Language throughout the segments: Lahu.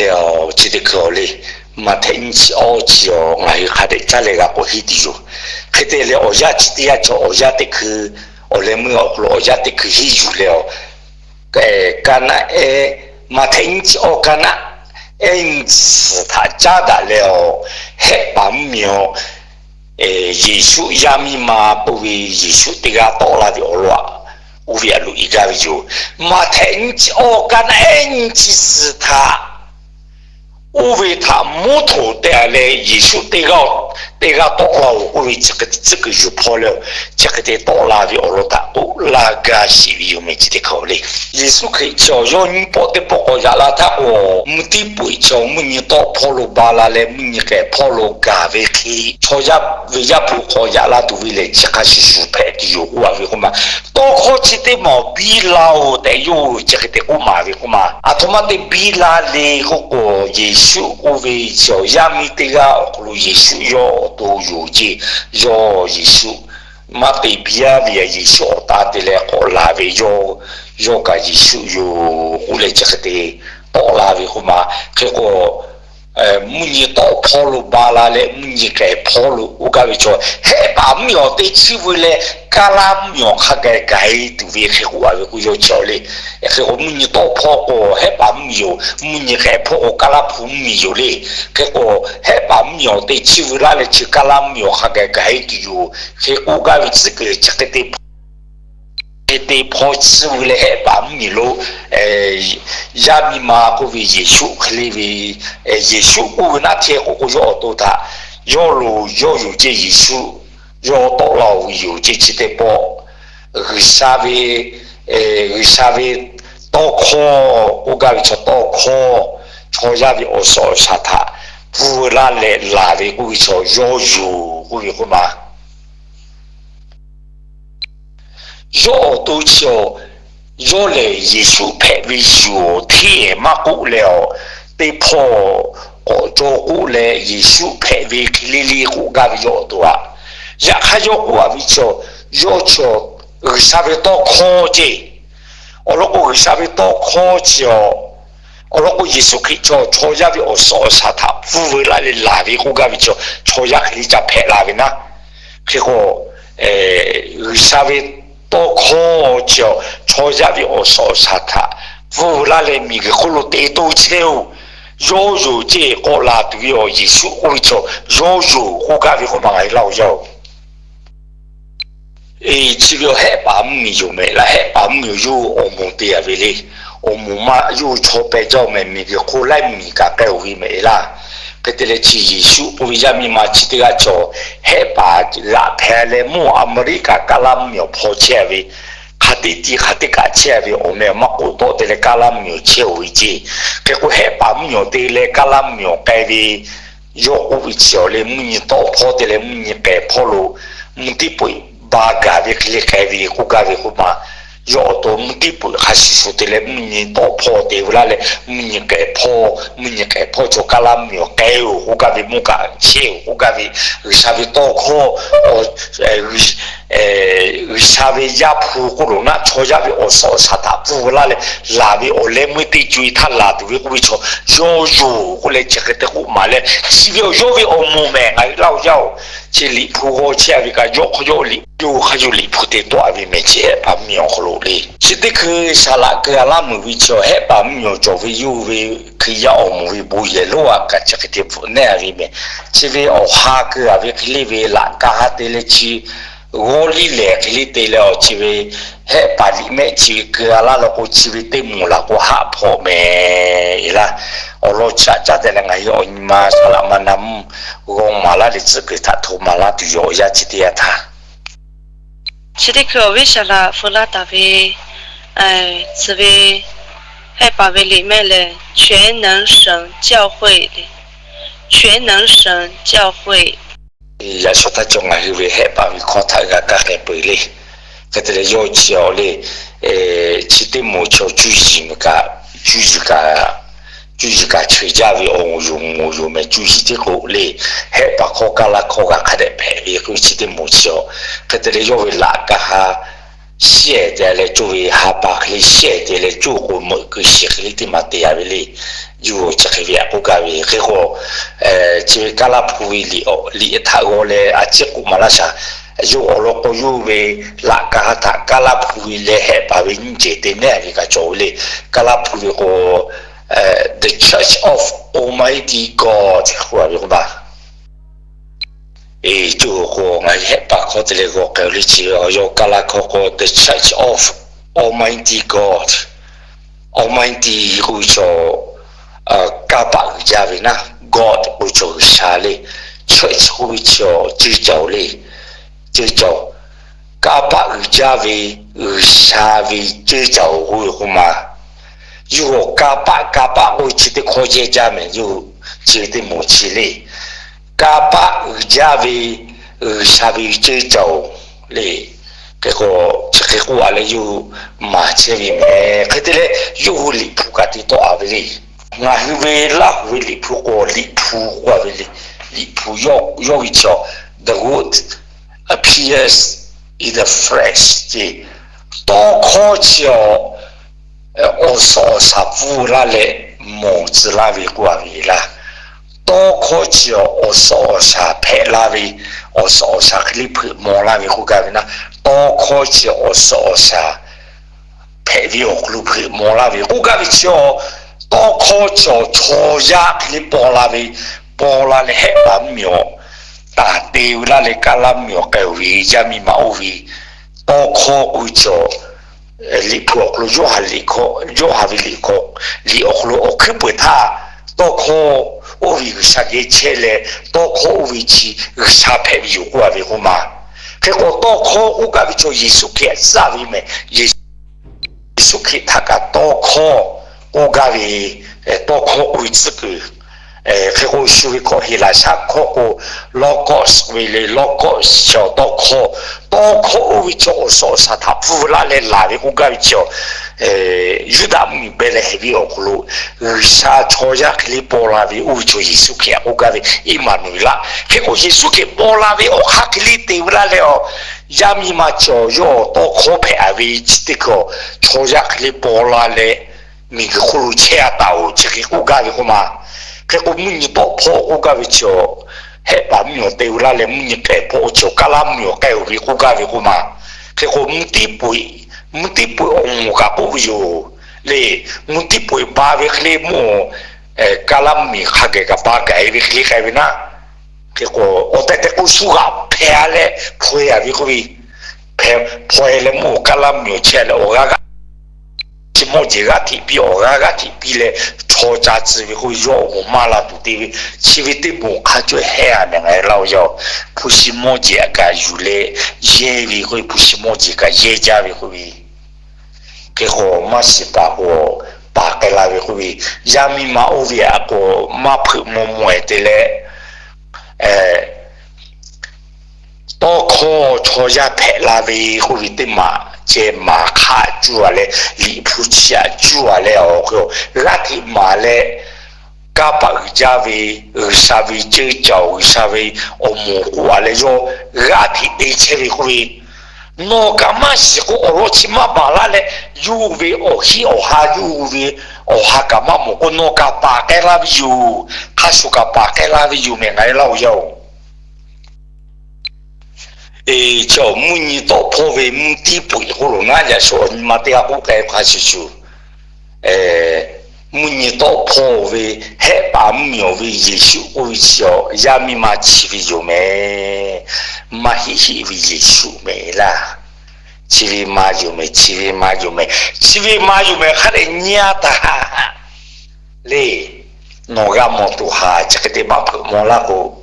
Leh awˬ chi teˇ hkui awˬ le, Maꞈhtehˍ nyiˇ chi awˇ chi awˬ ngaˬ hui hk'a dehꞈ caˉ leh g'a k'oꞈ heˆ tuˬ yoˬ. Hk'e te leh awˬ yanˇ chi teˇ yanˇ chaw awˬ yanˇ teˇ hkui, awˬ leh meuˇ awˬ hk'aw lo awˬ yanˇ teˇ hkui henˇ yuˬ leh awˬ, ka naˆ ehˉ, Maꞈhtehˍ nyiˇ chi awˇ ka naˆ ehˉ nyiˇ chi suhˍ htaꞈ caˉ daꞈ leh awˬ, Hehˆ paˍ mvuhˇmiˬ awˬ Yeˍsuˆ yaˇ miˇ ma k'oˆ ve Yeˍsuˆ teˇ g'aˇ tawˆ la ve awˬ lawn aꞈ, oˇ ve aꞈ loꞈ e gaˇ ve yoˬ. Maꞈhtehˍ nyiˇ chi awˇ ka naˆ ehˉ nyiˇ chi suhˍ htaꞈ oˇ ve htaꞈ mvuhˇ htoꞈ te leh Yeˍsuˆ teˇ g'aˇ, teˇ g'aˇ tawˆ la-oˬ k'oˆ ve chi hk'e te tcuhˉ kuiˬ yuˬ hpawˇ leh, chi hk'e te tawˆ la ve awˬ lawn htaꞈ k'oˆ laˇ gaˇ sheˍ ve yoˬ mehˍ chi teˇ hkui awˬ le. Yeˍsuˆ Hkriꞈ chi awˬ yawˇ nyiˇ pawˆ teˇ pawˆ k'awꞈ yaꞈ la htaˇ k'o, mvuhˇ tiˉ peu eˬ chi awˬ mvuhˇ nyi tawˆ hpawˇ lo ba la leh mvuhˇ nyi k'ehˬ hpawˇ lo gaˬ ve hk'e, chaw yaˇ ve Yaˇ hpu k'awꞈ yaꞈ la tuˬ ve lehˬ chi hk'a shuˍ shuˍ hpehꞈ tuˬ yoˬ k'oˆ a ve k'oˆ ma. Tawˇ hkawˇ chi teˇ maˬ awˬ biˇ la-oˬ tehꞈ yawˇ hui chi hk'e te k'oˆ maˍ ve k'oˆ ma. Aˬ htoꞈ ma te biˇ la le k'oˆ k'o, Yeˍsuˆ k'oˆ ve chi awˬ yaˇ miˇ teˇ g'aˇ awˬ hk'aw lo Yeˍsuˆ yawˇ awˬ to yoˬ ceˇ. Yawˇ Yeˍsuˆ maˇ te biˇ a ve, Yeˍsuˆ awˬ ta te leh k'awꞈ la ve yawˇ, yawˇ kaꞈ Yeˍsuˆ yoˬ k'oˆ leh chi hk'e te tawˆ la ve k'oˆ ma. Hk'e k'o, mvuhˇ nyi tawˆ hpawˇ lo ba la leh mvuhˇ nyi k'ehˬ hpawˇ lo k'oˆ gaˇ ve chaw, Hehˆ paˍ mvuhˇmiˬ awˬ teˇ chiˇ veu leh Kaˇ laˇ mvuhˇmiˬ awˬ hk'a gaˬ gaˬ e tuˬ ve hk'e k'oˆ a ve k'o yawˇ chi awˬ le. Hk'e k'o mvuhˇ nyi tawˆ hpawˇ k'o Hehˆ paˍ mvuhˇmiˬ yoˬ, mvuhˇ nyi k'ehˬ hpawˇ k'o Kaˇ laˇ hpu mvuhˇmiˬ yoˬ le. Hk'e k'o Hehˆ paˍ mvuhˇmiˬ awˬ teˇ chiˇ veu laˇ leh chi Kaˇ laˇ mvuhˇmiˬ awˬ hk'a gaˬ gaˬ e tuˬ yoˬ hk'e k'oˆ gaˇ ve tcuhˉ kuiˬ chi hk'e te hpawˇ, hk'e te hpawˇ chiˇ veu leh Hehˆ paˍ mvuhˇmiˬ lo yaˇ miˇ ma k'oˆ ve Yeˍsuˆ hk'e le ve, Yeˍsuˆ k'oˆ ve naˆ hteˇ k'o k'o yawˇ awˬ to htaꞈ yawˇ lo yawˇ yoˬ ceˇ, Yeˍsuˆ yawˇ tawˆ la-oˬ ve yoˬ ceˇ. Chi teˇ pawˆ G'uiˬsha ve, G'uiˬsha ve tawˇ hkawˇ k'oˆ gaˇ ve chaw tawˇ hkawˇ chaw yaˇ ve awˬ suhˍ awˬ shaˍ htaꞈ pfuhˇ veu laˇ leh laˬ ve k'oˆ ve chaw yawˇ yoˬ k'oˆ ve k'oˆ ma. Yawˇ awˬ to chi awˬ, yawˇ lehˬ Yeˍsuˆ hpehꞈ ve yoˬ hteˇ maˇ k'oˆ leh awˬ, teˇ hpawˇ k'awꞈ caw k'oˆ leh Yeˍsuˆ hpehꞈ ve hk'e le le k'oˆ gaˇ ve yawˇ awˬ to aꞈ. Yaꞈ hk'aˇ yawˇ k'oˆ a ve chi awˬ, yawˇ chi awˬ G'uiˬsha ve tawˇ hkawˇ ceˇ. Awˬ lawn k'o G'uiˬsha ve tawˇ hkawˇ chi awˬ, awˬ lawn k'o Yeˍsuˆ Hkriꞈ chi awˬ chaw yaˇ ve awˬ suhˍ awˬ shaˍ htaꞈ pfuhˇ veu laˇ leh laˬ ve k'oˆ gaˇ ve chi chaw yaˇ hk'e le ca hpehꞈ la ve naˆ. Hk'e k'o, G'uiˬsha ve tawˇ hkawˇ chi awˬ chaw yaˇ ve awˬ suhˍ awˬ shaˍ htaꞈ pfuhˇ veu laˇ leh miˬguiˬ hk'oˆ lo te to chehˇ-oˬ, yawˇ yoˬ ceˇ k'awꞈ laˬ tuˬ ve awˬ Yeˍsuˆ k'oˆ ve chi awˬ yawˇ yoˬ k'oˆ gaˇ ve k'oˆ ma ngaˬ hui laˇ-oˬ yaˇ-oˬ. Eˬ, chi ve awˬ Hehˆ paˍ mvuhˇmiˬ yoˬ mehˍ laˇ. Hehˆ paˍ mvuhˇmiˬ yoˬ yawˇ awˬ moˍ te a ve le. Awˬ moˍ ma yawˇ hui chaw peh jaˇ-oˬ mehˍ, miˬguiˬ hk'oˆ laiˉ miˬ kaꞈ k'ai-oˬ ve mehˍ laˇ. Hk'e te leh chi Yeˍsuˆ k'oˆ ve yaˇ miˇ ma chi teˇ g'aˇ chi awˬ Hehˆ paˍ g'aꞈ hpehꞈ leh mvuhˇ Aˍmeˍriˆkaꞈ Kaˇlaˇ mvuhˇmiˬ awˬ hpaw chehˇ a ve, hk'a teˇ tiˇ hk'a teˇ kaꞈ chehˇ a ve awˬ meh awˬ maˇ k'oˆ tawˆ te leh Kaˇlaˇ mvuhˇmiˬ awˬ chehˇ-oˬ ve ceˇ. Hk'e k'o Hehˆ paˍ mvuhˇmiˬ awˬ te leh Kaˇlaˇ mvuhˇmiˬ awˬ k'ai ve yawˇ k'oˆ ve chi awˬ le, mvuhˇ nyi tawˆ hpawˇ te leh mvuhˇ nyi k'ehˬ hpawˇ lo mvuhˇ tiˉ peu-eˬ ba gaˬ ve hk'e le k'ai ve k'oˆ gaˇ ve k'oˆ ma. Yawˇ awˬ to mvuhˇ tiˉ peu-eˬ hk'a shuˍ shuˍ te leh mvuhˇ nyi tawˆ hpawˇ te veu laˇ leh mvuhˇ nyi k'ehˬ hpawˇ, mvuhˇ nyi k'ehˬ hpawˇ chaw Kaˇlaˇ mvuhˇmiˬ awˬ k'ai-oˬ k'oˆ gaˇ ve, mvuhˇ kaꞈ chehˇ-oˬ k'oˆ gaˇ ve, G'uiˬsha ve tawˇ hkawˇ G'uiˬsha ve Yaˇ hpu k'oˆ lo naˆ chaw yaˇ ve awˬ suhˍ awˬ shaˍ htaꞈ pfuhˇ veu laˇ leh laˬ ve awˬ leh meuˇ teˇ co-e htaˇ laˬ tuˬ ve k'oˆ ve chaw yawˇ yoˬ k'oˆ leh chi hk'e te k'oˆ ma leh, chi ve awˬ yawˇ ve awˬ moˍ mehˍ ngaˬ hui laˇ-oˬ yaˇ-oˬ. Chi Liꞈ hpu g'aw chehˇ a ve kaꞈ yawˇ hk'aw yawˇ Liꞈ yawˇ hk'a yawˇ Liꞈ hpu te tawˆ a ve mehˍ chi Hehˆ paˍ mvuhˇmiˬ awˬ hk'aw lo le. Chi teˇ hkui saˍ laꞈ keu a laˇ meuˍ ve chi Hehˆ paˍ mvuhˇmiˬ awˬ cawˬ ve yawˇ ve Hkriꞈ yaˇ awˬ moˍ ve bon yehˬ lonˉ aꞈ kaꞈ chi hk'e te bvuhꞈ nehˇ a ve mehˍ. Chi ve awˬ ha keu a ve hk'e le ve laꞈ ka ha te leh chi g'awˇ liˇ lehˬ hk'e le te leh awˬ chi ve Hehˆ paˍ liꞈ mehˆ chi ve keu a laˇ law k'o chi ve teˇ moˍ laˬ k'o haˆ hpawꞈ mehˍ laˇ. Awˬ lawn chi aꞈ caˉ te leh ngaˬ hui awˬ nyi ma saˍ laꞈ ma na mvuhˇ g'aw maˍ laˇ leh tcuhˉ kuiˬ htaꞈ hto maˍ laˇ tuˬ yoˬ awˬ yanˇ chi teˇ yanˇ htaˇ. Chi teˇ hkui awˬ viˉ saˍ laꞈ feu laˇ taˍ ve, tcuh ve Hehˆ paˍ ve liꞈ mehˆ lehˬ, 全能神教会 le, 全能神教会. Yaꞈ shawˉ htaˇ cawˬ ngaˬ hui ve Hehˆ paˍ ve hkawˇ htaꞈ g'a kaˇ k'ai peuˬ le. Hk'e te leh yawˇ chi awˬ le, chi teˇ moˍ chaw cuˇ yiˍ kaꞈ, cuˇ yiˍ kaꞈ, cuˇ yiˍ kaꞈ cheuˬ jaˇ ve awˬ moˍ yoˬ, moˍ yoˬ mehˍ cuˇ yiˍ teˇ k'o le. Hehˆ paˍ hkawˇ kaˇ laˇ hkawˇ g'a hk'a dehꞈ hpehꞈ ve k'oˆ ve chi teˇ moˍ chi awˬ. Hk'e te leh yawˇ ve laꞈ ka ha shehˆ te leh cawˇ ve ha pa hk'e le, shehˆ te leh cawˇ k'o meuꞈ keu shiˍ hk'e le teˇ maˬ te a ve le. Yawˇ hui chi hk'e ve htaꞈ k'oˆ gaˇ ve hk'e k'o, chi ve Kaˇ laˇ hpu ve liꞈ htaꞈ g'aw leh a ciˉ k'oˆ maˍ laˇ shaˍ. Yawˇ awˬ lawn k'o yawˇ ve laꞈ ka htaꞈ Kaˇ laˇ hpu ve leh Hehˆ paˍ ve nyiˇ ceuˬ te nehˉ ve kaꞈ cawˬ ve le. Kaˇ laˇ hpu ve k'o, The Church of Almighty God k'oˆ a ve k'o ba. Eˬ, cawˇ k'o ngaˬ hui Hehˆ paˍ hkawˇ te leh g'aw k'ai le chi ve awˬ yawˇ Kaˇ laˇ hkawˇ k'o, The Church of Almighty God. Almighty k'oˆ ve chaw, kanˇ paˆ uiˍ jaˇ ve naˉ, God k'oˆ ve chaw G'uiˬsha le. Church k'oˆ ve chaw ceuˇ caoˬ le. Ceuˇ caoˬ, kanˇ paˆ uiˍ jaˇ ve G'uiˬsha ve ceuˇ caoˬ k'oˆ ve k'o ma. Yawˇ hui kanˇ paˆ kanˇ paˆ k'oˆ ve chi teˇ hkawˇ yehˇ jaˇ mehˍ, yawˇ hui chi ve teˇ moˍ chi le. Kanˇ paˆ uiˍ jaˇ ve G'uiˬsha ve ceuˇ caoˬ le. Hk'e k'o, chi hk'e k'oˆ a leh yawˇ hui maˍ chehˇ ve mehˍ. Hk'e te leh yawˇ hui Liꞈ hpu kaꞈ te tawˆ a ve le. Ngaˬ hui ve Laˇ huˍ ve Liꞈ hpu k'o Liꞈ hpu k'oˆ a ve le. Li�p hpu yawˇ ve chi a, the word appears in the flesh ce. Tawˇ hkawˇ chi a, awˬ suhˍ awˬ shaˍ pfuhˇ laˇ leh mawˬ tcuh laˇ ve k'oˆ a ve laˇ. Tawˇ hkawˇ chi a awˬ suhˍ awˬ shaˍ hpehꞈ laˇ ve, awˬ suhˍ awˬ shaˍ hk'e le hpeuꞈ maw laˇ ve k'oˆ gaˇ ve naˉ, tawˇ hkawˇ chi a awˬ suhˍ awˬ shaˍ hpehꞈ ve awˬ hk'aw lo hpeuꞈ maw laˇ ve k'oˆ gaˇ ve chi a, tawˇ hkawˇ chi a chaw yaˇ hk'e le paw la ve, paw la leh Hehˆ paˍ mvuhˇ miˬ awˬ taˍ te ve laˇ leh Kaˇ laˇ mvuhˇ miˬ awˬ k'ai ve yaˇ miˇ ma oˇ ve tawˇ hkawˇ k'oˆ ve chi a, Liꞈ hpu awˬ hk'aw lo Yoˇhanˬ liꞈ hkawˇ, Yoˇhanˬ ve liꞈ hkawˇ, liꞈ awˬ hk'aw lo awˬ hkuiˉ peuˬ htaˇ, tawˇ hkawˇ oˇ ve G'uiˬsha geh chehˇ leh, tawˇ hkawˇ oˇ ve chi G'uiˬsha hpehꞈ ve yoˬ k'oˆ a ve k'oˆ ma. Hk'e k'o, tawˇ hkawˇ k'oˆ gaˇ ve chaw Yeˍsuˆ Hkriꞈ tcuhˉ ve mehˍ. Yeˍsuˆ Hkriꞈ htaꞈ kaꞈ tawˇ hkawˇ k'oˆ gaˇ ve, tawˇ hkawˇ k'oˆ ve tcuhˉ kuiˬ. Hk'e k'o, shu ve hkawˇ Heˍlaˍsaˆ hkawˇ k'o, Logos ve le, Logos chi a tawˇ hkawˇ. Tawˇ hkawˇ oˇ ve chaw awˬ suhˍ awˬ shaˍ htaꞈ pfuhˇ laˇ leh laˬ ve k'oˆ gaˇ ve chi a, Yuˇdaꞈ mvuhˇ miˬ Behˍlehˍhehnˍ ve awˬ hk'aw lo G'uiˬsha chaw yaˇ hk'e le paw la ve oˇ ve chaw Yeˍsuˆ Hkriꞈ k'oˆ gaˇ ve Eˇmaˍnuˍeˍlaˆ. Hk'e k'o, Yeˍsuˆ Hkriꞈ paw la ve awˬ hk'aˇ hk'e le te ve laˇ leh a, yaˇ miˇ ma chi a yawˇ tawˇ hkawˇ hpehꞈ a ve chi teˇ hkui a, chaw yaˇ hk'e le paw la leh miˬguiˬ hk'oˆ lo chehˇ a taˍ oˬ chi hk'e k'oˆ gaˇ ve k'oˆ ma. Hk'e k'o, mvuhˇ nyi tawˆ hpawˇ k'oˆ gaˇ ve chi a, Hehˆ paˍ mvuhˇ miˬ awˬ te ve laˇ leh mvuhˇ nyi k'ehˬ hpawˇ chi a Kaˇ laˇ mvuhˇ miˬ awˬ k'ai oˬ ve k'oˆ gaˇ ve k'oˆ ma. Hk'e k'o, mvuhˇ tiˉ peuˬ, mvuhˇ tiˉ peuˬ awˬ moˍ kaꞈ k'oˆ ve yoˬ le. Mvuhˇ tiˉ peuˬ ba ve hk'e le mvuhˇ Kaˇ laˇ mvuhˇ miˬ hk'a geh kaꞈ ba gaˬ e ve hk'e le k'ai ve naˉ. Hk'e k'o, awˬ tehˬ tehˬ k'o shu g'aꞈ hpehꞈ a leh hpaw e a ve k'oˆ ve, hpaw e leh mvuhˇ Kaˇ laˇ mvuhˇ miˬ awˬ chehˇ leh awˬ g'aˇ g'aˇ chi mawˇ jeˬ g'aˇ hteꞈ piˇ, awˬ g'aˇ g'aˇ hteꞈ piˇ leh chaw ca tcuh ve k'oˆ ve, yawˇ awˬ moˍ maˇ la tuˬ te ve, chi ve teˇ moˍ hk'a cawˇ hehˇ a mehˍ ngaˬ hui laˇ oˬ yaˇ oˬ. Hpu shi mawˇ jeˬ kaꞈ yuˬ leh yehˇ ve k'oˆ ve, hpu shi mawˇ jeˬ kaꞈ yehˇ jaˇ ve k'oˆ ve, hk'e k'o, maˇ shiˍ paˍ k'o paˍ k'ai la ve k'oˆ ve, yaˇ miˇ ma oˇ ve a k'o maˇ hpeuꞈ maw maw e te leh, tawˇ hkawˇ chaw yaˇ hpehꞈ la ve k'oˆ ve teˇ maˬ ceh maˍ hk'aˆ cuˇ a leh, Liꞈ hpu chi aꞈ cuˇ a leh, g'aˇ hteꞈ maˍ leh, kanˇ paˆ uiˍ jaˇ ve G'uiˬsha ve ceuˇ caoˬ, G'uiˬsha ve awˬ moˍ k'oˆ a leh yawˇ g'aˇ hteꞈ te chehˇ ve k'oˆ ve, nawˬ kaꞈ maˇ shiˍ k'o awˬ lawn chi maˇ baˬ laˇ leh, yawˇ ve awˬ hiˉ awˬ ha, yawˇ ve awˬ ha kaꞈ maˇ mawˬ k'o, nawˬ kaꞈ paˍ k'ai laˇ ve yoˬ. Hk'a shuˍ kaꞈ paˍ k'ai laˇ ve yoˬ mehˍ ngaˬ hui laˇ oˬ yaˇ oˬ. Eˬ, chaw mvuhˇ nyi tawˆ hpawˇ ve mvuhˇ tiˉ peuˬ k'oˆ lo naˉ, yaꞈ shu awˬ nyi ma teˇ g'aˇ k'oˆ k'ai hk'a shuˍ shuˍ, mvuhˇ nyi tawˆ hpawˇ ve Hehˆ paˍ mvuhˇ miˬ ve Yeˍsuˆ k'oˆ ve chi a, yaˇ miˇ ma chi ve yoˬ mehˍ. Maˇ heˆ heˆ ve Yeˍsuˆ mehˍ laˇ. Chi ve ma yoˬ mehˍ, chi ve ma yoˬ mehˍ, chi ve ma yoˬ mehˍ hk'a dehꞈ nyi a taˍ le. Nawˬ g'a mawˬ tuˬ haˍ chi hk'e te maˇ hpeuꞈ maw laˇ k'o,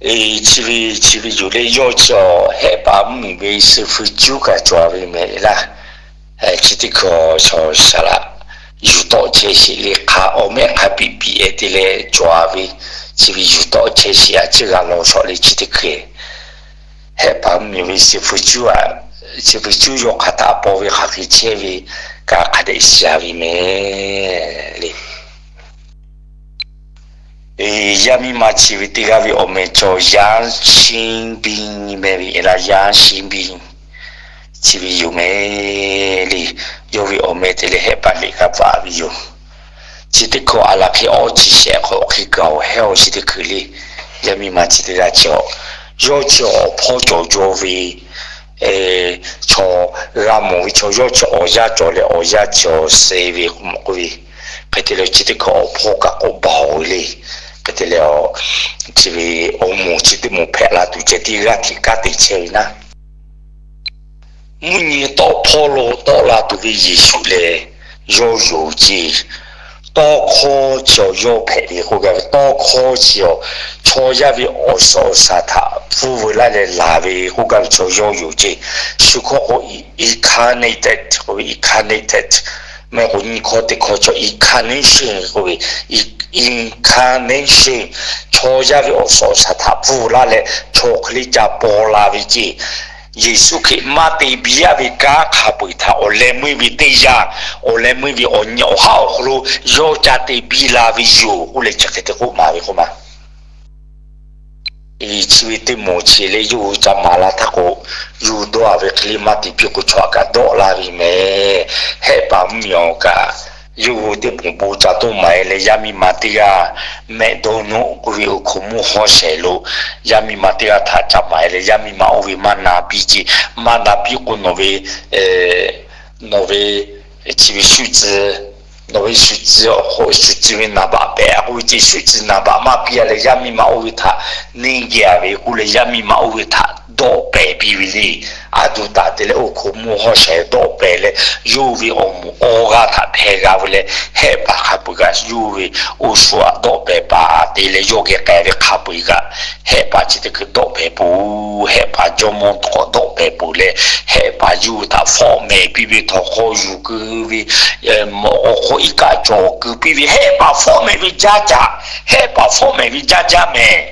chi ve chi ve yoˬ le. Yawˇ chi a Hehˆ paˍ mvuhˇ miˬ ve suh feu cuˉ kaꞈ cawˬ ve mehˍ laˇ. Chi teˇ hkui a chaw saˍ laꞈ yuˬ tawˆ chehˇ sheˍ le. Hk'a awˬ mehˆ hk'a piˇ piˇ e te leh cawˬ ve, chi ve yuˬ tawˆ chehˇ sheˍ a ciˉ g'a law shawˍ le. Chi teˇ hkui Hehˆ paˍ mvuhˇ miˬ ve suh feu cuˉ a, suh feu cuˉ yawˇ hk'aˬ htaꞈ paw ve hk'aˬ hk'e chehˇ ve kaꞈ hk'a dehꞈ shiˍ a ve mehˍ le. Yaˇ miˇ ma chi ve teˇ g'aˇ ve awˬ meh chaw Yaˇ Shinˉ biˇ meh ve laˇ. Yaˇ Shinˉ biˇ chi ve yoˬ mehˍ le. Yawˇ ve awˬ meh te leh Hehˆ paˍ liꞈ g'a paˍ ve yoˬ. Chi teˇ hkawˇ a laˬ hk'e awˇ chi shehˆ hk'awꞈ hk'e gaˬ-oˬ hehˉ-oˬ chi teˇ hkui le. Yaˇ miˇ ma chi teˇ g'aˇ chi-awˬ, yawˇ chi awˬ hpawˇ cawˬ jaw ve chaw, g'a mawˬ ve chaw yawˇ chi awˬ yanˇ cawˬ leh awˬ yanˇ chi awˬ suh ve k'oˆ ve, hk'e te leh chi teˇ hkui awˬ hpawˇ kaꞈ k'awꞈ baˬ-oˬ ve le. Hk'e te leh, chi ve awˬ moˍ chi teˇ moˍ hpehꞈ la tuˬ ceh tiˉ g'aˇ hteꞈ kanˉ te chehˇ ve naˉ, mvuhˇ nyi tawˆ hpawˇ lo tawˆ la tuˬ ve Yeˍsuˆ lehˬ yawˇ yoˬ ceˇ. Tawˇ hkawˇ chi awˬ yawˇ hpehꞈ ve k'oˆ gaˇ ve, tawˇ hkawˇ chi awˬ chaw yaˇ ve awˬ suhˍ awˬ shaˍ htaꞈ pfuhˇ veu laˇ leh laˬ ve k'oˆ gaˇ ve chaw yawˇ yoˬ ceˇ. Shu hkawˇ k'o, incarnated k'oˆ ve, incarnated, mehˆ k'o nyiˇ hkawˇ teˇ hkawˇ chaw incarnation k'oˆ ve, incarnation, chaw yaˇ ve awˬ suhˍ awˬ shaˍ htaꞈ pfuhˇ laˇ leh chaw hk'e le ca paw la ve ceˇ. Yeˍsuˆ Hkriꞈ maˇ te biˇ yaˇ ve kanˉ hk'a peu-eˬ htaꞈ awˬ leh meuˇ ve teˇ yanˇ, awˬ leh meuˇ ve awˬ nyi awˬ haˉ awˬ hk'aw lo yawˇ ca te biˇ la ve yoˬ k'oˆ leh chi hk'e te k'oˆ maˍ ve k'oˆ ma. Chi ve teˇ moˍ chi leh yawˇ hui ca maˍ la htaˇ k'o, yawˇ hui dawˇ-a ve hk'e le maˇ te piˇ k'o chaw aꞈ kaꞈ dawˆ la ve mehˍ. Hehˆ paˍ mvuhˇ miˬ awˬ kaꞈ, yawˇ hui teˇ moˍ bon ca toˇ maˍ-e leh yaˇ miˇ ma teˇ g'aˇ mehˆ dawˇ nawˉ k'oˆ ve awˬ hkoˍ mvuhˇ hawˉ shehˍ lo, yaˇ miˇ ma teˇ g'aˇ htaꞈ ca maˍ-e leh yaˇ miˇ ma oˇ ve maˇ na piˇ ceˇ. Maˇ na piˇ k'o nawˬ ve, nawˬ ve, chi ve shu tcuh, nawˬ ve shu tcuh awˬ hk'aw shu tcuh ve naˍ baꞈ pehꞈ k'oˆ ve ceˇ. Shu tcuh naˍ baꞈ maˇ piˇ-a leh yaˇ miˇ ma oˇ ve htaꞈ neˇ geh-a ve k'oˆ leh yaˇ miˇ ma oˇ ve htaꞈ dawˆ pehˍ piˇ ve le. Aˬ duˬ taꞈ te leh awˬ hkoˍ mvuhˇ hawˉ shehˍ dawˆ pehˍ leh, yawˇ ve awˬ moˍ awˇ g'aˇ htaꞈ hpeh g'a ve leh, Hehˆ paˍ hk'a peu-eˬ kaꞈ yawˇ ve awˬ shu aꞈ dawˆ pehˍ paˍ te leh yawˇ geh k'ai ve hk'a peu-eˬ kaꞈ, Hehˆ paˍ chi teˇ hkui dawˆ pehˍ peuˬ. Hehˆ paˍ jawˇmawˇ k'awꞈ dawˆ pehˍ peuˬ leh, Hehˆ paˍ yawˇ hui htaꞈ fawˆ mehˍ piˇ ve htawnˍ hk'aw yuˬ keu ve, awˬ hk'aw iˉ kaˆ cawˬ keu piˇ ve Hehˆ paˍ fawˆ mehˍ ve jaˇ caꞈ, Hehˆ paˍ fawˆ mehˍ ve jaˇ jaˇ mehˍ.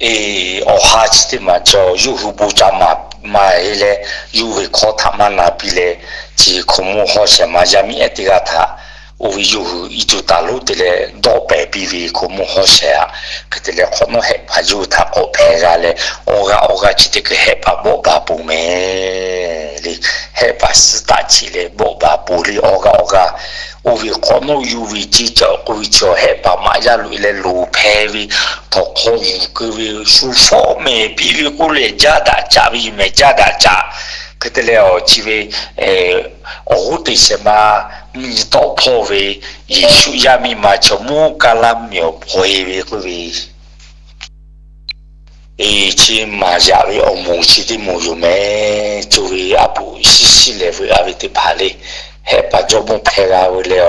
Awˬ ha chi teˇ maˬ cawˬ yawˇ hui bon ca maˍ maˍ-e leh, yawˇ ve hkawˇ htaꞈ maˇ na piˇ leh, chi hkoˍ mvuhˇ hawˉ shehˍ ma yaˇ miˇ ehˉ teˇ g'aˇ htaꞈ oˇ ve yawˇ hui iˉ cuˇ taˍ lonˉ te leh dawˆ pehˍ piˇ ve hkoˍ mvuhˇ hawˉ shehˍ-aꞈ. Hk'e te leh hk'awꞈ nawˉ Hehˆ paˍ yawˇ hui htaꞈ k'awꞈ hpehꞈ g'a leh, awˬ g'aˇ awˬ g'aˇ chi teˇ hkui Hehˆ paˍ bawˆ baˬ peuˬ mehˍ le. Hehˆ paˍ suhˉ taˆ cheˆ leh bawˆ baˬ peuˬ le awˬ g'aˇ awˬ g'aˇ. Oˇ ve hk'awꞈ nawˉ yawˇ ve ceˇ caꞈ k'oˆ ve chi Hehˆ paˍ maꞈ yaˇ loꞈ-e leh loˍ hpehˇ ve htawnˍ hk'aw yuˬ keu ve shu fawˆ mehˍ piˇ ve k'oˆ leh jaˇ daꞈ caꞈ ve yoˬ mehˍ, jaˇ daꞈ caꞈ. Hk'e te leh awˬ chi ve awˬ g'uˇ teꞈ shehˍ ma mvuhˇ nyi tawˆ hpawˇ ve Yeˍsuˆ yaˇ miˇ ma chaw mvuhˇ kaˇ laˇ mvuhˇ miˬ awˬ hpaw-e ve k'oˆ ve, chi maˍ yaꞈ ve awˬ moˍ chi teˇ moˍ yoˬ mehˍ. Coˇ ve aˉ poꞈ shiˉ shiˉ lehˬ veuꞈ-a ve teˇ hpaˍ le, Hehˆ paˍ jawˇmawˇ hpehˇ g'a ve leh,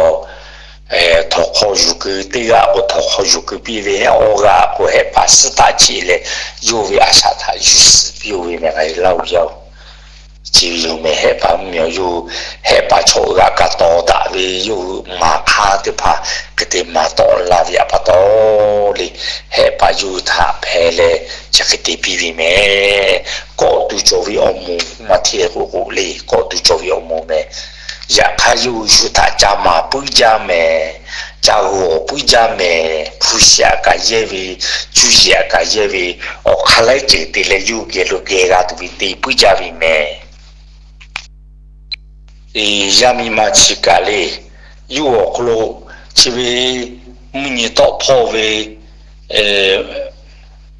htawnˍ hk'aw yuˬ keu teˇ g'aˇ k'o htawnˍ hk'aw yuˬ keu piˇ ve, awˬ g'aˇ k'o Hehˆ paˍ suhˉ taˆ cheˆ leh, yawˇ ve a shaꞈ htaꞈ yuˬ suhˍ piˇ-oˬ ve mehˍ, ngaˬ hui laˇ-oˬ yaˇ-oˬ. Chi ve yoˬ mehˍ, Hehˆ paˍ mvuhˇ miˬ awˬ yawˇ, Hehˆ paˍ chaw g'aꞈ kaꞈ tawˍ daꞈ ve yawˇ hui maˍ hk'aˇ teˇ hpaˍ hk'e te maˍ tawˆ la ve pa taw le, Hehˆ paˍ yawˇ hui htaꞈ hpehˇ leh chi hk'e te piˇ ve mehˍ. Kawˆ tuˬ cawˬ ve awˬ moˍ maˇ hteˇ k'oˆ k'o le, kawˆ tuˬ cawˬ ve awˬ moˍ mehˍ. Yaꞈ hk'aˇ yawˇ hui shu htaꞈ ca maˍ puiˉ jaˇ mehˍ, ca g'awˬ puiˉ jaˇ mehˍ. Hpu shehˍ aꞈ kaꞈ yehˇ ve, cuˇ yiˍ aꞈ kaꞈ yehˇ ve, awˬ hk'aˇ laiˉ ceuˬ te leh yawˇ geh lo geh g'a tuˬ ve te puiˉ jaˇ ve mehˍ. Yaˇ miˇ ma chi kaꞈ le, yawˇ awˬ hk'aw lo chi ve mvuhˇ nyi tawˆ hpawˇ ve,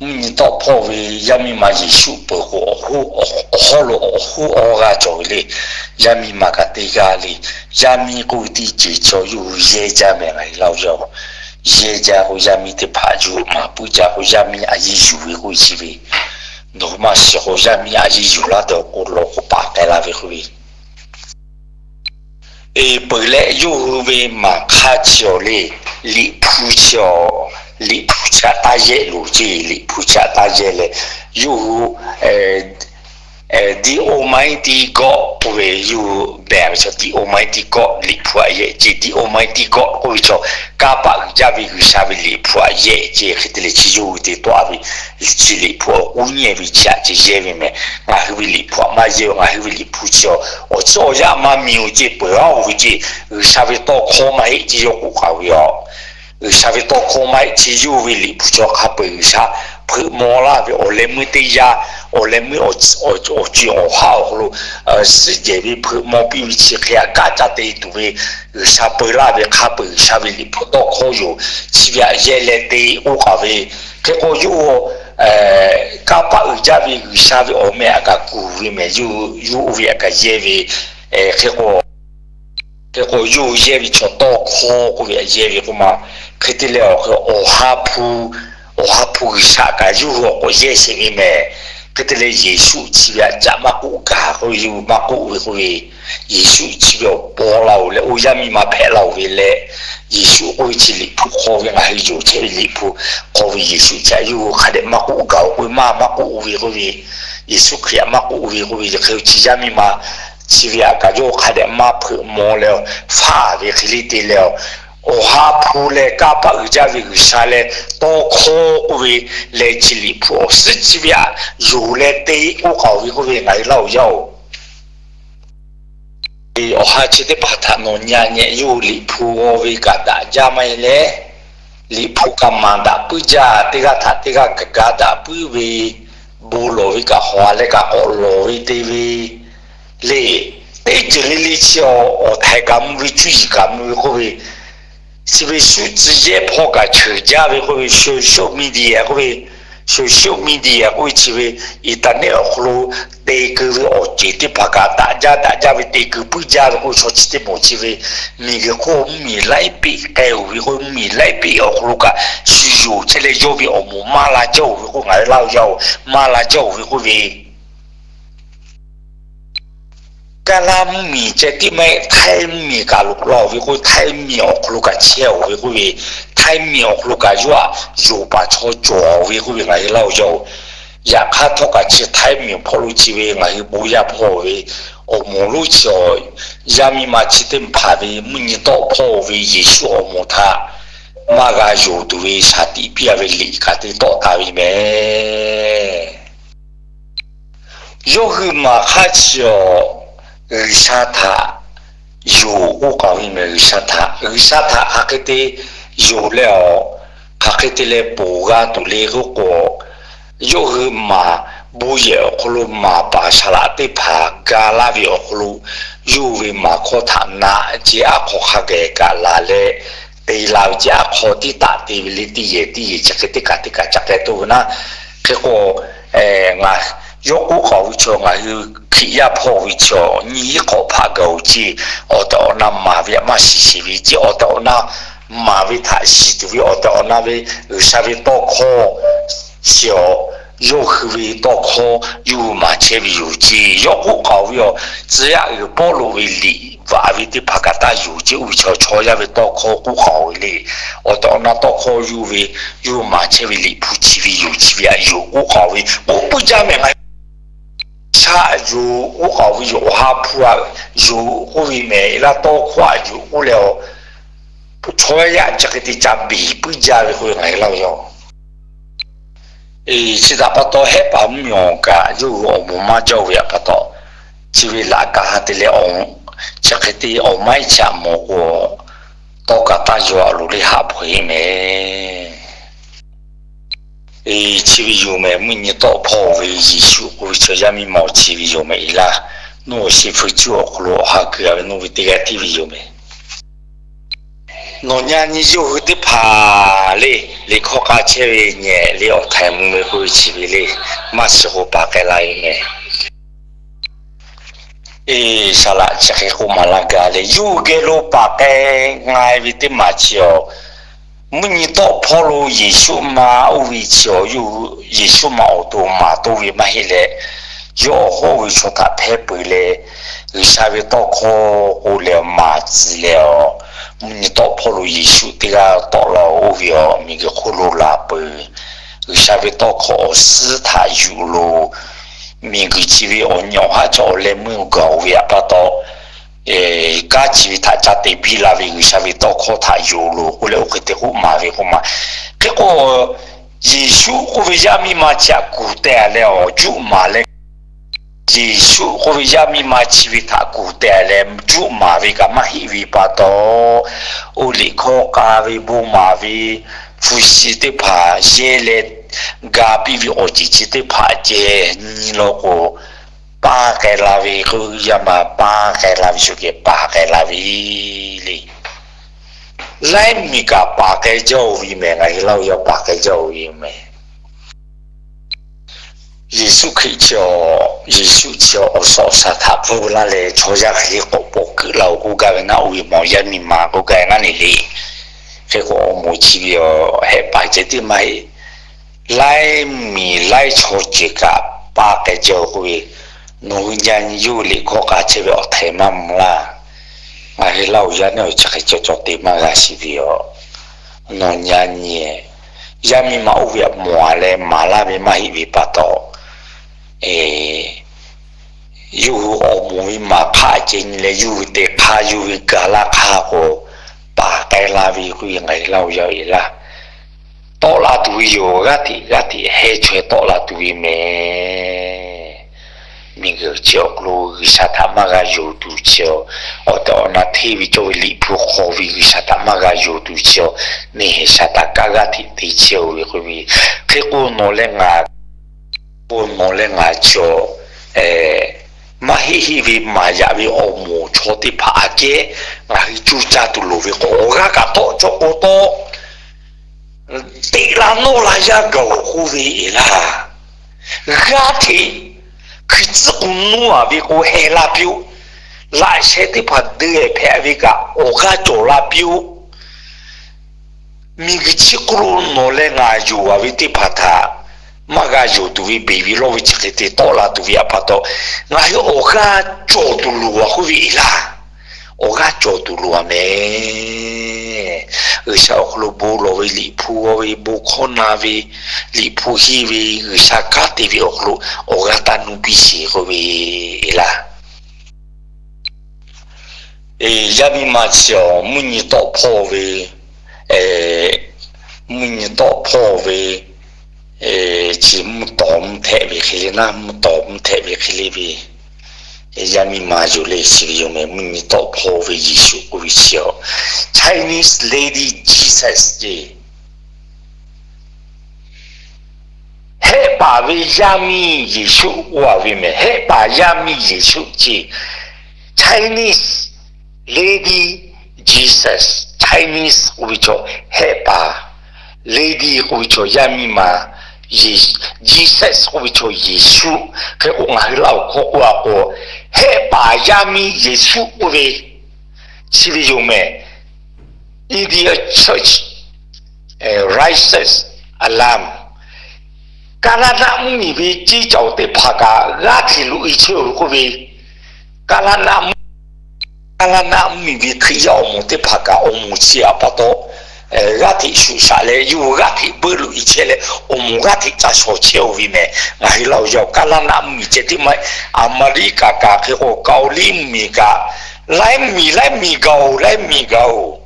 mvuhˇ nyi tawˆ hpawˇ ve yaˇ miˇ ma Yeˍsuˆ peuˬ k'o, awˬ hawˉ lo awˬ hoˉ awˬ g'aˇ cawˬ ve le. Yaˇ miˇ ma kaꞈ teˇ g'aˇ le. Yaˇ miˇ k'oˆ ve teˇ ceuˬ chaw yawˇ hui yehˇ jaˇ mehˍ, ngaˬ hui laˇ-oˬ yaˇ-oˬ. Yehˇ jaˇ k'o yaˇ miˇ teˇ hpaˍ yawˇ hui maˍ puiˉ jaˇ k'o yaˇ miˇ a yiˇ yuˬ ve k'oˆ ve chi ve, nawˬ hui maˇ shiˍ k'o yaˇ miˇ a yiˇ yuˬ laˇ tehꞈ k'o lawˬ k'o paˍ k'ai la ve k'oˆ ve, peuˬ leh yawˇ hui ve maˍ hk'aˇ chi awˬ le, Liꞈ hpu chi awˬ, Liꞈ hpu chi aꞈ taˇ yehˆ loˬ ceˇ. Liꞈ hpu chi aꞈ taˇ yehˆ leh, yawˇ hui The Almighty God k'oˆ ve yawˇ hui behˬ ve chaw, The Almighty God Liꞈ hpu aꞈ yehˆ ceˇ. The Almighty God k'oˆ ve chaw, kanˇ paˆ uiˍ jaˇ ve G'uiˬsha ve Liꞈ hpu aꞈ yehˆ ceˇ. Hk'e te leh chi yawˇ hui te tawˆ-a ve, chi Liꞈ hpu awˬ k'uˉ nyi ve chi aꞈ ceh yehˇ ve mehˍ. Ngaˬ hui ve Liꞈ hpu aꞈ maˇ yehˇ-oˬ. Ngaˬ hui ve Liꞈ hpu chi awˬ, awˬ chiˉ awˬ yaˇ maˇ miˬ-oˬ ceˇ, peuˬ-a-oˬ ve ceˇ. G'uiˬsha ve tawˇ hkawˇ maˇ heˆ ceˇ yawˇ k'oˆ k'aoˍ ve yoˬ. G'uiˬsha ve tawˇ hkawˇ maˇ heˆ ceˇ yawˇ ve Liꞈ hpu chi awˬ hk'a peu-eˬ G'uiˬsha hpeuꞈ maw laˇ ve awˬ leh meuˇ teˇ yanˇ, awˬ leh meuˇ awˬ co-e awˬ haˉ awˬ hk'aw lo suhˉ jehˬ ve hpeuꞈ maw piˇ ve chi hk'e a kaˆ caˇ te tuˬ ve G'uiˬsha peu laˇ ve hk'a peu-eˬ G'uiˬsha ve Liꞈ hpu tawˇ hkawˇ yoˬ. Chi ve aꞈ yehˇ leh te k'oˆ k'aꞈ ve hk'e k'o, yawˇ hui kanˇ paˆ uiˍ jaˇ ve G'uiˬsha ve awˬ meh aꞈ kaꞈ kuˬ ve mehˍ. Yawˇ oˇ ve aꞈ kaꞈ yehˇ ve hk'e k'o, hk'e k'o yawˇ hui yehˇ ve chaw tawˇ hkawˇ k'oˆ ve aꞈ yehˇ ve k'oˆ ma, hk'e te leh awˬ hk'e awˬ ha hpu, awˬ ha hpu G'uiˬsha kaꞈ yawˇ hui awˬ k'awꞈ yehˇ sheˍ ve mehˍ. Hk'e te leh Yeˍsuˆ chi ve aꞈ caꞈ maˇ k'oˆ gaˬ k'oˆ ve, yawˇ hui maˇ k'oˆ ve k'oˆ ve, Yeˍsuˆ chi ve awˬ paw la-oˬ leh oˇ yaˇ miˇ ma hpehꞈ la-oˬ ve leh, Yeˍsuˆ k'oˆ ve chi Liꞈ hpu hk'aw ve ngaˬ hui yonˍ chehˇ ve Liꞈ hpu hk'aw ve Yeˍsuˆ chi aꞈ yawˇ hui hk'a dehꞈ maˇ k'oˆ gaˬ-oˬ k'oˆ ve, maˇ maˇ k'oˆ ve k'oˆ ve, Yeˍsuˆ Hkriꞈ aꞈ maˇ k'oˆ ve k'oˆ ve, hk'e chi yaˇ miˇ ma chi ve aꞈ kaꞈ yawˇ hui hk'a dehꞈ maˇ hpeuꞈ maw leh, faˇ ve hk'e le te leh, awˬ ha hpu leh kanˇ paˆ uiˍ jaˇ ve G'uiˬsha leh tawˇ hkawˇ k'oˆ ve leh chi Liꞈ hpu awˬ suhˉ chi ve aꞈ yonˍ leh te k'oˆ k'aꞈ ve k'oˆ ve ngaˬ hui laˇ-oˬ yaˇ-oˬ. Awˬ ha chi teˇ hpaˍ htaꞈ nawˬ nyi-a nyeh, yawˇ hui Liꞈ hpu g'aw ve kaꞈ daꞈ jaˇ maˇ heˆ leh, Liꞈ hpu kaꞈ maˍ daꞈ puiˉ jaˇ, teˇ g'aˇ htaꞈ teˇ g'aˇ kaꞈ ga daꞈ puiˉ ve, bon lawˬ ve kaꞈ hawˬ-a leh kaꞈ k'awꞈ lawˬ ve te ve le. Teˇ ceuˬ le le chi awˬ htaiˍ kaꞈ mvuh ve, cuˇ yiˍ kaꞈ mvuh ve k'oˆ ve, chi ve shu tcuh yehˇ hpawˇ kaꞈ cheuˬ jaˇ ve k'oˆ ve, social media k'oˆ ve, social media k'oˆ ve chi ve internet awˬ hk'aw lo te keu ve awˬ ceuˬ teˇ hpaˍ kaꞈ daꞈ jaˇ daꞈ jaˇ ve te keu puiˉ jaˇ ve k'oˆ ve, chaw chi teˇ moˍ chi ve miˬguiˬ hk'oˆ mvuhˇmiˬ laiˉ peˆ k'ai-oˬ ve k'oˆ ve, mvuhˇmiˬ laiˉ peˆ awˬ hk'aw lo kaꞈ shu yonˍ chehˇ leh yawˇ ve awˬ moˍ maˇ la jaˇ-oˬ ve k'oˆ ngaˬ hui laˇ-oˬ yaˇ-oˬ, maˇ la jaˇ-oˬ ve k'oˆ ve Kaˇ laˇ mvuhˇmiˬ ceh tiˉ maˇ heˆ, Htaiˇ mvuhˇmiˬ kaꞈ loꞈ la-oˬ ve k'oˆ ve, Htaiˇ mvuhˇmiˬ awˬ hk'aw lo kaꞈ chehˇ-oˬ ve k'oˆ ve, Htaiˇ mvuhˇmiˬ awˬ hk'aw lo kaꞈ yawˇ htaꞈ yonˍ paˍ chaw cawˬ-oˬ ve k'oˆ ve ngaˬ hui laˇ-oˬ yaˇ-oˬ. Yaꞈ hk'aˇ htawˇ kaꞈ chi Htaiˇ mvuhˇmiˬ hpawˇ lo chi ve ngaˬ hui bon yaˇ hpawˇ ve awˬ moˍ lonˉ chi awˬ yaˇ miˇ ma chi teˇ hpaˍ ve mvuhˇ nyi tawˆ hpawˇ-oˬ ve Yeˍsuˆ awˬ moˍ htaꞈ maˇ g'a yonˍ tuˬ ve shaˍ tiꞈ piˇ-a ve liꞈ kaꞈ te tawˆ taˍ ve mehˍ. Yawˇ hui maˍ hk'aˇ chi awˬ, G'uiˬsha htaꞈ yonˍ k'oˆ k'aꞈ ve mehˍ. G'uiˬsha htaꞈ, G'uiˬsha htaꞈ hk'aˬ hk'e te yonˍ leh awˬ, hk'aˬ hk'e te leh ponˬ g'a tuˬ le k'oˆ k'o, yawˇ hui maˍ, bon yehˬ awˬ hk'aw lo maˍ paˍ saˍ laꞈ teˇ hpaˍ ga laˇ ve awˬ hk'aw lo, yawˇ hui ve maˍ hkawˇ htaꞈ naꞈ ce aˉ hk'aw hk'a geh kaꞈ laˬ leh, te la ve ce aˉ hk'aw tiˉ taꞈ te ve le, teˇ yehˬ teˇ yehˬ chi hk'e teˇ kaꞈ teˇ kaꞈ ca k'ai toˇ ve naˉ. Hk'e k'o, ngaˬ yawˇ k'oˆ k'aꞈ ve chaw ngaˬ hui Hkriꞈ yaˇ hpawˇ ve chaw nyiˇ hk'awꞈ hpaꞈ gaˬ-oˬ ce, awˬ tehˬ awˬ na maˍ ve htaꞈ maˇ shiˍ sheˍ ve ce, awˬ tehˬ awˬ na maˍ ve htaꞈ shiˍ tuˬ ve awˬ tehˬ awˬ na ve G'uiˬsha ve tawˇ hkawˇ chi awˬ, yawˇ hui ve tawˇ hkawˇ yawˇ hui maˍ chehˇ ve yoˬ ce. Yawˇ k'oˆ k'aꞈ ve awˬ, tcuh yaˇ uiˍ Pawˇluꞈ ve liꞈ bvuhꞈ ve teˇ hpaˍ kaꞈ taˇ yonˍ ce, oˇ ve chaw chaw yaˇ ve tawˇ hkawˇ k'oˆ k'aꞈ ve le. Awˬ tehˬ awˬ na tawˇ hkawˇ yawˇ ve, yawˇ hui maˍ chehˇ ve liꞈ hpu chi ve yoˬ, chi ve aꞈ yonˍ k'oˆ k'aꞈ ve k'oˆ puiˉ jaˇ mehˍ. Ngaˬ hui shaꞈ yonˍ k'oˆ k'aꞈ ve yoˬ, awˬ ha hpu aꞈ yonˍ k'oˆ ve mehˍ laˇ, tawˇ hkawˇ aꞈ yonˍ k'oˆ leh, chaw yaˇ chi hk'e te ca beˬ puiˉ jaˇ ve k'oˆ ve ngaˬ hui laˇ ve yoˬ. Chi htaꞈ pa taw, Hehˆ paˍ mvuhˇmiˬ awˬ kaꞈ yawˇ hui awˬ moˍ maˇ jaˇ-oˬ ve htaꞈ pa taw, chi ve laꞈ ka ha te leh, chi hk'e te awˬ maiˉ chaꞈ mawˬ k'o, tawˇ kaꞈ taˇ yaw-a loˬ le, haˆ hpawˇ heˆ mehˍ. Chi ve yoˬ mehˍ, mvuhˇ nyi tawˆ hpawˇ ve Yeˍsuˆ k'oˆ ve chaw yaˇ miˇ ma awˬ chi ve yoˬ mehˍ laˇ. Nawˬ awˬ shehˍ hpu cuˇ awˬ hk'aw lo awˬ ha keu-a ve nawˬ ve teˇ g'aˇ tiˉ ve yoˬ mehˍ. Nawˬ nyi-a nyi yawˇ hui teˇ hpaˍ le, liꞈ hkawˇ k'a chehˇ ve nyehˬ le, awˬ htaiˍ mvuh ve k'oˆ ve chi ve le, maˇ shiˍ k'o paˍ k'ai la ve mehˍ. Eˬ, saˍ laꞈ chi hk'e k'oˆ maˍ laˇ gaˇ le, yawˇ hui geh lo paˍ k'ai nga ve teˇ maˬ chi awˬ, mvuhˇ nyi tawˆ hpawˇ lo Yeˍsuˆ ma oˇ ve chi awˬ, Yeˍsuˆ ma awˬ to maˍ toˇ ve maˇ heˆ leh, yawˇ awˬ hoˉ ve chaw htaꞈ hpehˇ peuˬ leh, G'uiˬsha ve tawˇ hkawˇ k'oˆ leh maˍ tcuh leh awˬ, mvuhˇ nyi tawˆ hpawˇ lo Yeˍsuˆ teˇ g'aˇ tawˆ la-oˬ, oˇ ve awˬ miˬguiˬ hk'oˆ lo laˬ peuˬ. G'uiˬsha ve tawˇ hkawˇ awˬ suhˉ htaꞈ yuˬ loˬ. Miˬguiˬ chi ve awˬ nyi awˬ haˉ chaw awˬ leh meuˇ gaˬ-oˬ ve htaꞈ pa taw, kanˉ chi ve htaꞈ ca te biˇ la ve G'uiˬsha ve tawˇ hkawˇ htaꞈ yonˍ loˬ k'oˆ leh, oˇ hk'e te k'oˆ maˍ ve k'oˆ ma. Hk'e k'o, Yeˍsuˆ k'oˆ ve yaˇ miˇ ma chi htaꞈ kuˬ teh leh awˬ juˆ maˍ leh, Yeˍsuˆ k'oˆ ve yaˇ miˇ ma chi ve htaꞈ kuˬ teh leh juˆ maˍ ve kaꞈ maˇ heˆ ve pa taw, oˇ liꞈ hkawˇ k'a ve bon maˍ ve hpu shi teˇ hpaˍ yehˇ leh ga piˇ ve awˬ ceuˬ chi teˇ hpaˍ ceh nyi law k'o, paˇ k'ai la ve k'o, yaˇ ma paˇ k'ai la ve shu geh paˍ k'ai la ve le. Laiˉ miˬ kaꞈ paˍ k'ai jaˇ-oˬ ve mehˬ, ngaˬ hui Laˇ huˍ yaˇ paˍ k'ai jaˇ-oˬ ve mehˬ. Yeˍsuˆ Hkriꞈ chi, Yeˍsuˆ chi awˬ suhˍ awˬ shaˍ htaꞈ pfuhˇ laˇ leh chaw yaˇ hk'e k'awꞈ pawˬ keuˆ la-oˬ k'oˆ gaˇ ve naˆ, oˇ ve mawˬ yaˇ miˇ ma k'oˆ gaˇ ve naˆ le le. Hk'e k'o awˬ moˍ chi ve hehˆ paˍ ceh tiˉ maˇ heˆ. Laiˉ miˬ laiˉ chaw ceuˬ kaꞈ paˇ k'ai jaˇ-oˬ k'oˆ ve, nawˬ hui nyi yawˇ hui liꞈ hkawˇ k'a chehˇ ve awˬ htaiˍ maˇ mvuh laˇ. Ngaˬ hui Laˇ huˍ yaˇ neˇ awˬ chi hk'e cawˬ cawˬ te maˇ g'a shiˍ ve yoˬ. Nawˬ nyi nyi, yaˇ miˇ ma oˇ ve mawˬ-a leh maˍ laˇ ve maˇ heˆ ve pa taw, yawˇ hui awˬ moˍ ve maˍ hk'aˆ ceh nyi leh yawˇ hui te hk'aˇ yawˇ hui gaˬ laˇ hk'aˇ k'o, paˍ k'ai la ve k'oˆ ve ngaˬ hui Laˇ huˍ yaˇ-oˬ e laˇ. Tawˆ la tuˬ ve yoˬ, g'aˇ hteꞈ g'aˇ hteꞈ heh chaweh tawˆ la tuˬ ve mehˬ. Miˬguiˬ chi awˬ hk'aw lo G'uiˬsha htaꞈ maˇ g'a yonˍ tuˬ chi, awˬ tehˬ awˬ na hteˇ ve cawˇ ve Liꞈ hpu hk'aw ve G'uiˬsha htaꞈ maˇ g'a yonˍ tuˬ chi, neˇ hehˬ Saˍtanˍ kaˆ g'aˇ hteꞈ te chehˇ-oˬ ve k'oˆ ve, hk'e k'o nawˬ leh ngaˬ, k'o nawˬ leh ngaˬ chi maˇ heˆ heˆ ve maˍ yaꞈ ve awˬ moˍ chaw teˇ hpaˍ aꞈ kehˉ ngaˬ hui cuˇ caˇ tuˬ loˍ ve k'o, awˬ g'aˇ kaꞈ tawˆ cawˇ k'o tawˆ, teꞈ la nawˇ la yaˇ gaˬ-oˬ k'oˆ ve e laˇ. G'aˇ hteꞈ hkui tcuhˉ k'o nuˇ-a ve k'o heh la piˇ-oˆ. Laꞈ sheh teˇ hpaˍ deuˬ hpehꞈ ve kaꞈ awˬ g'aˇ cawˬ la piˇ-oˆ. Miˬguiˬ chi hk'oˆ lo nawˬ leh ngaˬ yonˍ-a ve teˇ hpaˍ htaꞈ maˇ g'a yonˍ tuˬ ve beˬ ve lawˇ ve chi hk'e te tawˆ la tuˬ ve aꞈ pa taw, ngaˬ hui awˬ g'aˇ cawˬ tuˬ loˍ-a k'oˆ ve e laˇ. Awˬ g'aˇ cawˬ tuˬ loˍ-a mehˬ. G'uiˬsha awˬ hk'aw lo bon lawˬ ve Liꞈ hpu g'aw ve bon hkawˇ na ve Liꞈ hpu henˇ ve G'uiˬsha kanˉ te ve awˬ hk'aw lo awˬ g'aˇ taˇ nuˇ piˇ sheˍ k'oˆ ve e laˇ. Yaˇ miˇ ma chi awˬ mvuhˇ nyi tawˆ hpawˇ ve, mvuhˇ nyi tawˆ hpawˇ ve, chi mvuhˇ tawˍ mvuhˇ htehꞈ ve hk'e le naˆ, mvuhˇ tawˍ mvuhˇ htehꞈ ve hk'e le ve, yaˇ miˇ ma yoˬ le chi ve yoˬ mehˬ. Mvuhˇ nyi tawˆ hpawˇ ve Yeˍsuˆ k'oˆ ve chi awˬ, Chinese lady Jesus ce. Hehˆ paˍ ve yaˇ miˇ Yeˍsuˆ k'oˆ-a ve mehˬ. Hehˆ paˍ yaˇ miˇ Yeˍsuˆ ce. Chinese lady Jesus, Chinese k'oˆ ve chaw hehˆ paˍ, lady k'oˆ ve chaw yaˇ miˇ ma, Jesus k'oˆ ve chaw Yeˍsuˆ. Hk'e k'o ngaˬ hui Laˇ huˍ hkawˇ k'oˆ-a k'o, hehˆ paˍ yaˇ miˇ Yeˍsuˆ k'oˆ ve chi ve yoˬ mehˬ. India Church Rises Alarm, Kaˇlaˇ naˆ mvuhˇmiˬ ve ceˇ cawˬ teˇ hpaˍ kaꞈ g'aˇ hteꞈ loꞈ-e chehˇ-oˬ k'oˆ ve, Kaˇlaˇ naˆ mvuhˇmiˬ ve Hkriꞈ yaˇ awˬ moˍ teˇ hpaˍ kaꞈ awˬ moˍ chi aꞈ pa taw g'aˇ hteꞈ shuˍ shaꞈ leh yawˇ hui g'aˇ hteꞈ beuˆ loꞈ-e chehˇ leh awˬ moˍ g'aˇ hteꞈ ca shawˍ chehˇ-oˬ ve mehˬ. Ngaˬ hui Laˇ huˍ yaˇ-oˬ, Kaˇlaˇ naˆ mvuhˇmiˬ ceh tiˉ maˇ heˆ, Aˍmeˍriˆkaˍ kaꞈ hk'e k'o Kaoˍliˇ mvuhˇmiˬ kaꞈ, laiˉ miˬ laiˉ miˬ gaˬ-oˬ, laiˉ miˬ gaˬ-oˬ.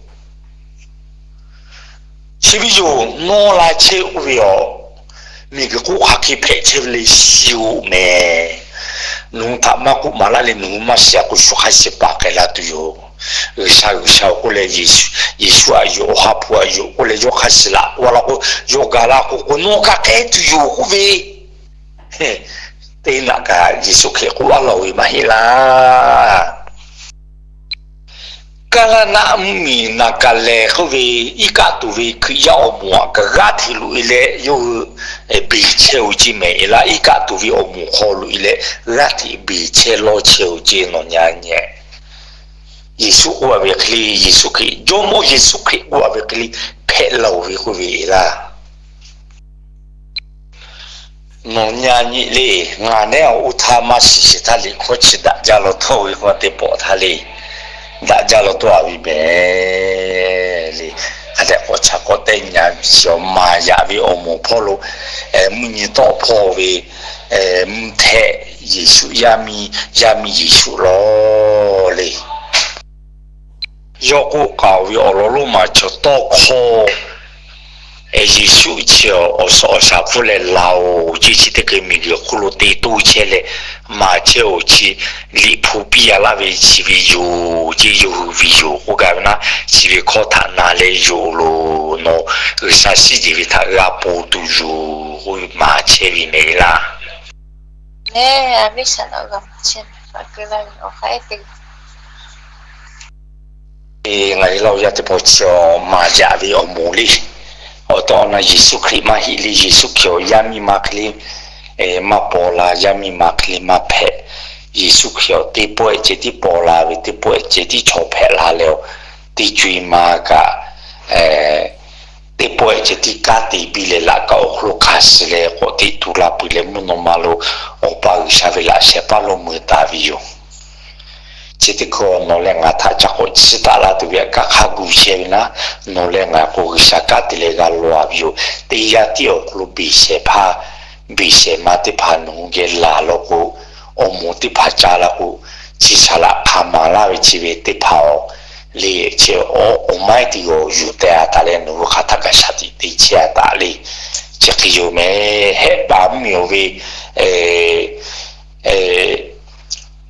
Chi ve yoˬ, nawˇ la chehˇ k'oˆ ve awˬ, miˬguiˬ hk'oˆ hk'aˬ hk'e hpehꞈ chehˇ ve le shiˍ-oˬ mehˬ. Nawˬ hui htaꞈ maˇ k'oˆ maˍ laˇ leh nawˬ hui maˇ shiˍ-a k'o shu hk'a shiˍ paˍ k'ai la tuˬ yoˬ. G'uiˬsha G'uiˬsha-oˬ k'oˆ leh, Yeˍsuˆ aꞈ yoˬ, Awˬ ha hpu aꞈ yoˬ k'oˆ leh yawˇ hk'a shiˍ laꞈ k'oˆ la k'o, yawˇ gaˬ la k'o k'o nawˇ kaꞈ k'ai tuˬ yoˬ k'oˆ ve, teˇ naꞈ kaꞈ Yeˍsuˆ Hkriꞈ k'oˆ a laˬ ve maˇ heˆ laˇ. Kaˇlaˇ naˆ mvuhˇmiˬ naˍ kaˍ lehˬ k'oˆ ve, iˉ kaˆ tuˬ ve Hkriꞈ yaˇ awˬ moˍ aꞈ kaꞈ g'aˇ hteꞈ loꞈ-e leh yawˇ hui beˬ chehˇ-oˬ ceˇ mehˬ. E laˇ, iˉ kaˆ tuˬ ve awˬ moˍ hk'aw loꞈ-e leh g'aˇ hteꞈ beˬ chehˇ lawˇ chehˇ-oˬ ceˇ. Nawˬ nyi nyi, Yeˍsuˆ k'oˆ-a ve hk'e le, Yeˍsuˆ Hkriꞈ, Jawˇmawˇ Yeˍsuˆ Hkriꞈ k'oˆ-a ve hk'e le hpehꞈ laˬ-oˬ ve k'oˆ ve e laˇ. Nawˬ nyi nyi le, ngaˬ neˉ awˬ oˇ htaˇ maˇ shiˍ shiˍ htaˇ liꞈ hkawˇ chi daꞈ jaˇ law tawˆ ve k'o teˇ pawˆ htaˇ le, daꞈ jaˇ law tawˆ-a ve mehˬ le. Hk'a dehꞈ k'awꞈ chaꞈ k'awꞈ teˇ nyi chi awˬ maˍ yaꞈ ve awˬ moˍ hpawˇ lo mvuhˇ nyi tawˆ hpawˇ ve mvuhˇ htehꞈ Yeˍsuˆ yaˇ miˇ, yaˇ miˇ Yeˍsuˆ lawˬ le. Yawˇ k'oˆ k'aoˍ ve awˬ lawn lonˉ maˬ chaw tawˇ hkawˇ, Yeˍsuˆ chi awˬ suhˍ awˬ shaˍ hpfuhˇ leh laˬ-oˬ ceˇ, chi teˇ hk'e miˬguiˬ hk'oˆ lo te toˇ chehˇ leh maˍ chehˇ-oˬ ceˇ. Liꞈ hpu piˇ-a laˇ ve chi ve yoˬ ceˇ, yawˇ hui ve yoˬ k'oˆ gaˇ ve naˆ, chi ve hkawˇ htaꞈ na leh yoˬ loˬ. Nawˬ G'uiˬsha shiˉ jeˬ ve htaꞈ g'a ponˬ tuˬ yoˬ. k'oˆ maˍ chehˇ ve mehˍ laˇ. Ngaˬ hui Laˇ huˍ yaˇ teˇ hpaˍ chi awˬ maˍ yaꞈ ve awˬ moˍ le. Awˬ tehˬ awˬ na Yeˍsuˆ Hkriꞈ maˇ heˆ le. Yeˍsuˆ Hkriꞈ awˬ yaˇ miˇ ma hk'e le maˇ paw la, yaˇ miˇ ma hk'e le maˇ hpehꞈ. Yeˍsuˆ Hkriꞈ awˬ teˇ pawˆ ehˉ ceh tiˉ paw la ve, teˇ pawˆ ehˉ ceh tiˉ chaw hpehꞈ la leh, teˇ co-e ma kaꞈ teˇ pawˆ ehˉ ceh tiˉ kanˉ te piˇ leh laꞈ ka awˬ hk'aw lo hk'a shiˍ leh k'awꞈ teꞈ tu la peuˬ leh, mvuhˇ naw ma lo Awˬ pa G'uiˬsha ve laꞈ sheh paˇ lo mui taˍ ve yoˬ. Chi teˇ hkui nawˬ leh ngaˬ htaꞈ ca k'awꞈ chiˇ taˆ la tuˬ ve a kaˇ hk'a gu chehˇ ve naˉ, nawˬ leh ngaˬ k'o G'uiˬsha kanˉ te leh g'a law ve yoˬ. Teˇ yanˇ tiˉ awˬ hk'aw lo beˬ shehˍ hpaˇ beˬ shehˍ ma teˇ hpaˍ nawˬ hui geh laˬ law k'o, awˬ moˍ teˇ hpaˍ ca la k'o, chi saˍ laꞈ hk'a maˍ laˇ ve chi ve teˇ hpaˍ awˬ le, chi awˬ maiˉ teˇ g'aw yuˬ teh a taˍ leh nawˬ hui hk'aˬ htaˇ kaꞈ shaˍ tiꞈ te chehˇ a taˍ le. Chi hk'e yoˬ mehˍ. Hehˆ paˍ mvuhˇmiˬ ve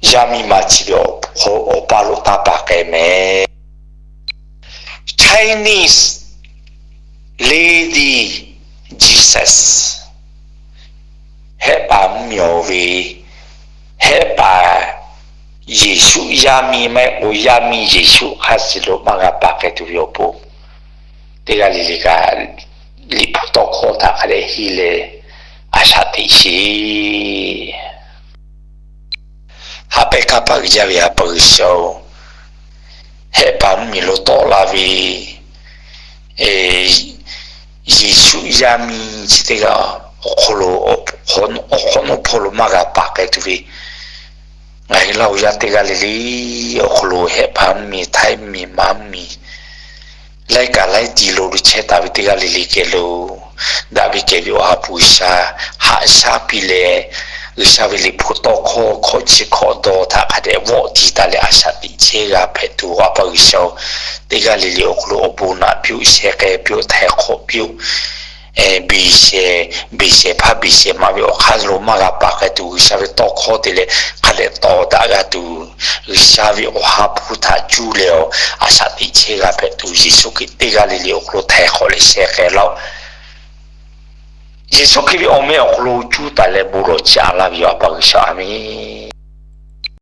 yaˇ miˇ ma chi ve awˬ pa lo taˇ paˍ k'ai mehˍ. Chinese lady Jesus. Hehˆ paˍ mvuhˇmiˬ ve, hehˆ paˍ Yeˍsuˆ yaˇ miˇ maˇ heˆ k'o, yaˇ miˇ Yeˍsuˆ hk'a shuˍ lo maˇ g'a paˍ k'ai tuˬ ve awˬ pon, teˇ g'aˇ le le kaꞈ Liꞈ hpu tawˇ hkawˇ htaꞈ hk'a dehꞈ henˇ leh a shaꞈ teꞈ sheˍ. Haꞈ pehnˇ hkanˇ paˆ g'uiˬ jaˇ ve A pa G'uiˬsha-oˬ, hehˆ paˍ mvuhˇmiˬ lo tawˆ la ve Yeˍsuˆ yaˇ miˇ chi teˇ g'aˇ awˬ hk'aw lo, awˬ hk'awꞈ nawˉ hpawˇ lo maˇ g'a paˍ k'ai tuˬ ve, ngaˬ hui Laˇ huˍ yaˇ teˇ g'aˇ le le awˬ hk'aw lo hehˆ paˍ mvuhˇmiˬ, htaiˉ mvuhˇmiˬ, maˇ mvuhˇmiˬ, laiˉ kaꞈ laiˉ ti lo lo chehˇ taˍ ve teˇ g'aˇ le le geh lo, daꞈ ve kehˬ ve Awˬ ha hpu G'uiˬsha haꞈ shaˉ piˇ leh, G'uiˬsha ve Liꞈ hpu tawˇ hkawˇ hkawˇ chi hkawˇ dawˇ htaꞈ hk'a dehꞈ vawˆ tiˍ taˍ leh a shaꞈ teꞈ chehˇ g'a hpehꞈ tuˬ, A pa G'uiˬsha-oˬ, teˇ g'aˇ le le awˬ hk'aw lo awˬ bon naꞈ piˇ-oˆ, sheh k'ai piˇ-oˆ, htaiˍ hk'awꞈ piˇ-oˆ. Beˬ shehˍ, beˬ shehˍ hpaˇ beˬ shehˍ ma ve awˬ hk'aˇ lo maˇ g'a paˍ k'ai tuˬ, G'uiˬsha ve tawˇ hkawˇ te leh hk'a dehꞈ tawˍ daꞈ g'a tuˬ, G'uiˬsha ve Awˬ ha hpu htaꞈ cuˇ leh awˬ a shaꞈ teꞈ chehˇ g'a hpehꞈ tuˬ, Yeˍsuˆ Hkriꞈ teˇ g'aˇ le le awˬ hk'aw lo htaiˍ hk'awꞈ leh sheh k'ai laˇ-oˆ. Yeˍsuˆ Hkriꞈ ve awˬ meh awˬ hk'aw lo cuˇ taˍ leh bon lawˬ chiˇ aꞈ laˇ ve yoˬ, A pa G'uiˬsha, a menˬ.